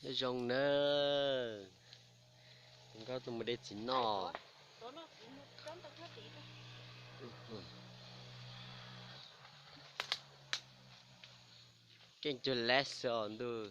Nyob zoo nawb, nkauj tuaj mus de txiv noj. Keej cuag lab xwb os ntuj.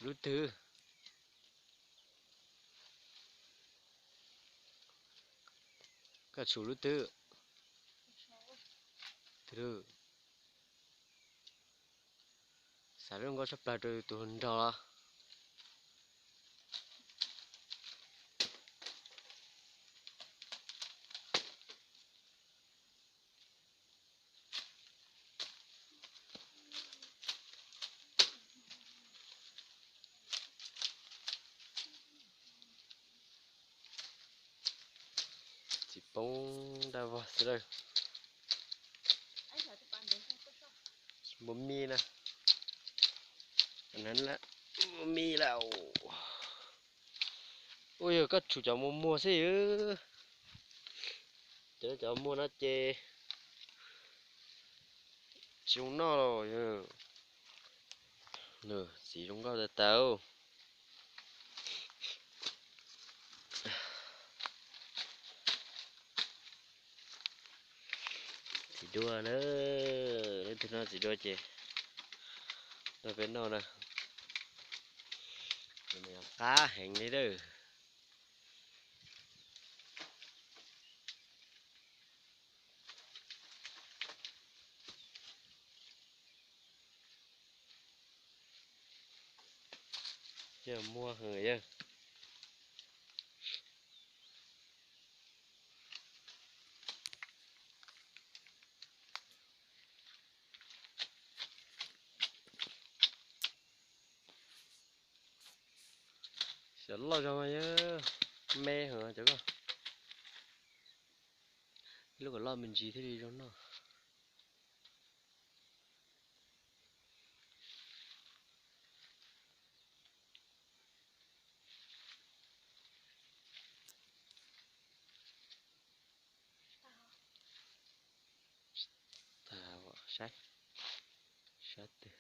Lub twg? Koj tsum lub twg? Twg? Xav lub nkauj tshaj plaws rau tus hluas nraug los. Txiv poob daj vog xwb lawm. Npua mij na. Npua mij lawm. Ua yog koj tsum cov muag muag xwb. Cov, cov muag no ces tsis zoo noj los. Txiv zoo nkauj tas tas. Txiv duaj na, leej twg noj txiv duaj ces nrog peb noj na. Qab heev li lawm. Yog muag heev yog. Xyov loj zog mas yog me heev cov ko. Lub kom loj me ntsis thiaj li zoo noj. Saib, saib twg.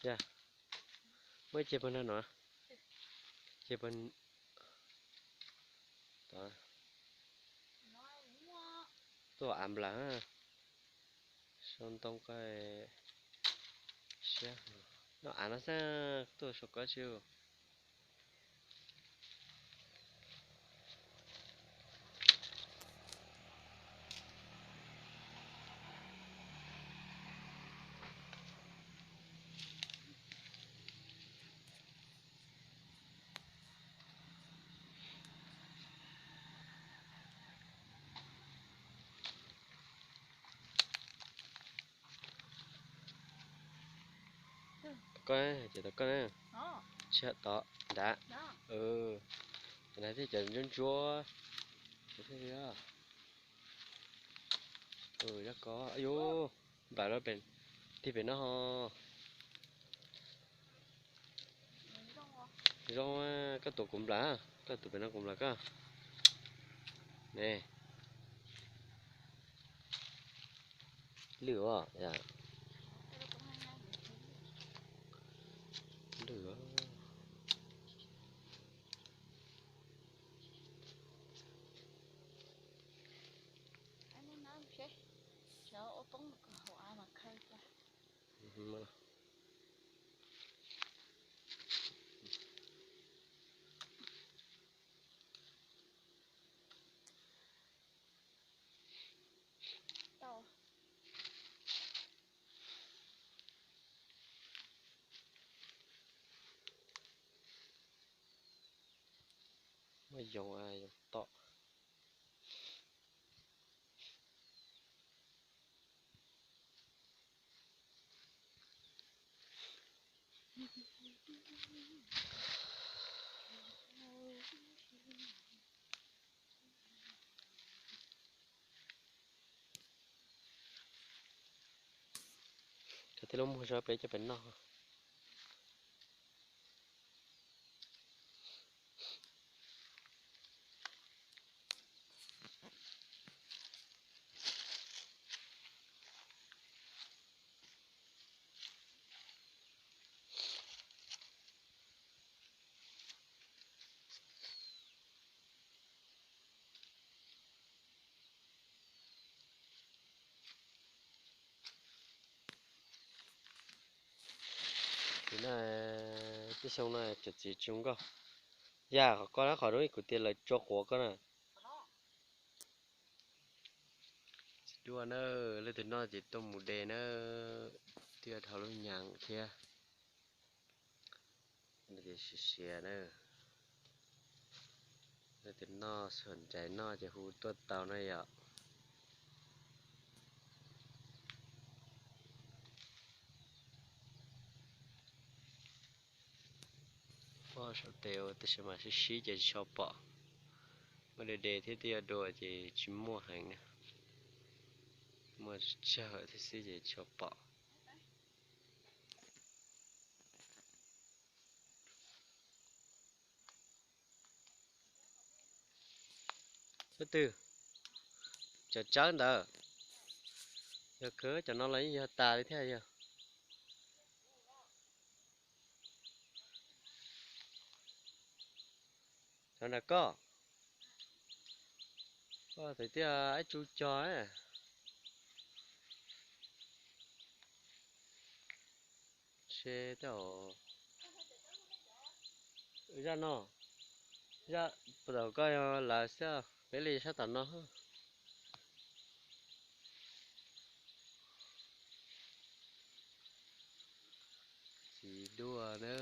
Yog, muaj ib ce pag nrog no, ce pag tuaj av nplas, sau ntoo ko siab, noj av no xwb tuaj sau ko tsis. Tau koj, ces tau koj na. Tsis tau nrad. Nrad thiaj cov ntsuab ntsuab. Yog ko, yus nplam rau pem, tig pem no ho. Zoo, koj tuav kuv nplam, koj tuav pem no kuv nplam koj. Ne. Lwj os. Lwj os. Muaj yoov, yoov tom. Tej lub muag zog peb coj pem noj. Ces no, tib xyoo no cov txiv tsis zoo nkauj. Yam qhov koj na, qhov rau ib kuv tias lawv tso quav koj na. Txiv duaj na, leej twg noj ces tuaj mus de na, thiaj dhau lub nyav thiab. Siav siav na, leej twg noj xuam nraim noj ces hu tuaj tau na yom. Pom saum tes ua tab sis mas sib sib ces tsis tshua pom. Muaj de de thiab twb yuav dua ces tsis muaj heev na. Muaj tsawg thiab xwb ces tsis tshua pom. Xab twg? Cov tsawb ntawd. Yog kawg cov no los yeej yog tas li thiab yog. Cov nram koj. Koj thaum tiaj ib tsu cog. Se tej zaj no, zaj puas tom koj yog lawv xwb, peb li sab tom no. Txiv duaj na.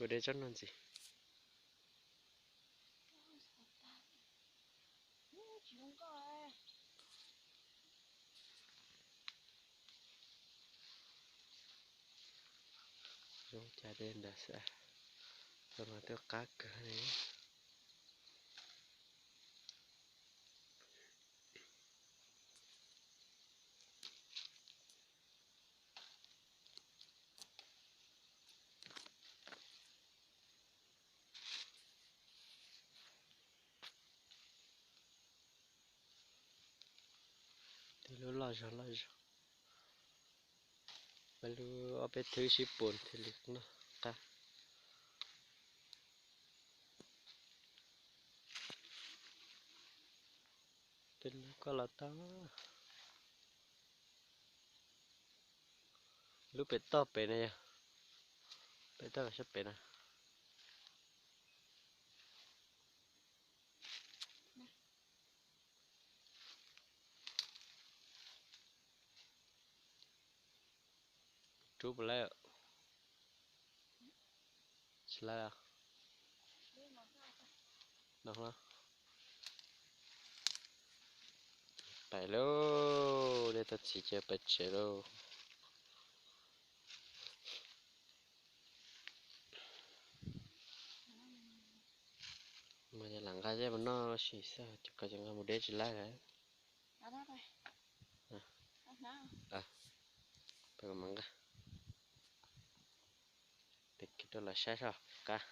Ua de tsob no ntxiv. Zoo cas de ntawd xwb, zoo mas twb qab kawg li. Tej lub loj zog loj zog, peb lub ob peb thwv sib pus thiaj li noj qab. Tej lub koj los tau. Lub pem toj pem na yog, pem toj sab pem na. Rub puas laib? Tsis laib. Pais lauj, de tau txiv ces pais tsev lauj. Mas yog lam nqa zaj mus noj sim xwb, cov ko ces nqa mus deb tsis laib lawm. Peb mam nqa, tes kiv rau lawv saib soj qab.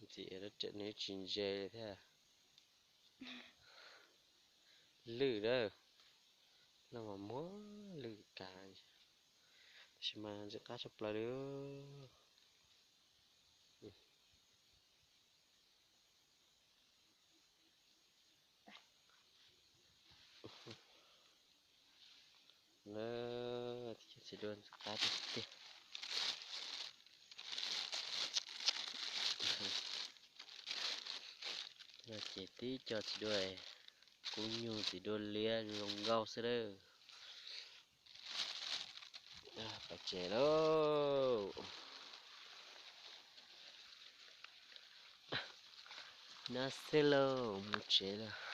Ntxim nws tsis ntse li thiab. Lwj lawm, loj mas muag lwj kav, tab sis mas ntxim qab tshaj plaws li. Lawm, txiv duaj ntxim qab tiag tiag. Ces tib co txiv duaj kub nyuj txiv duaj liab zoo nkauj xwb lawm. Pais tsev lauj. Nab xeb lauj, mus tsev lawm.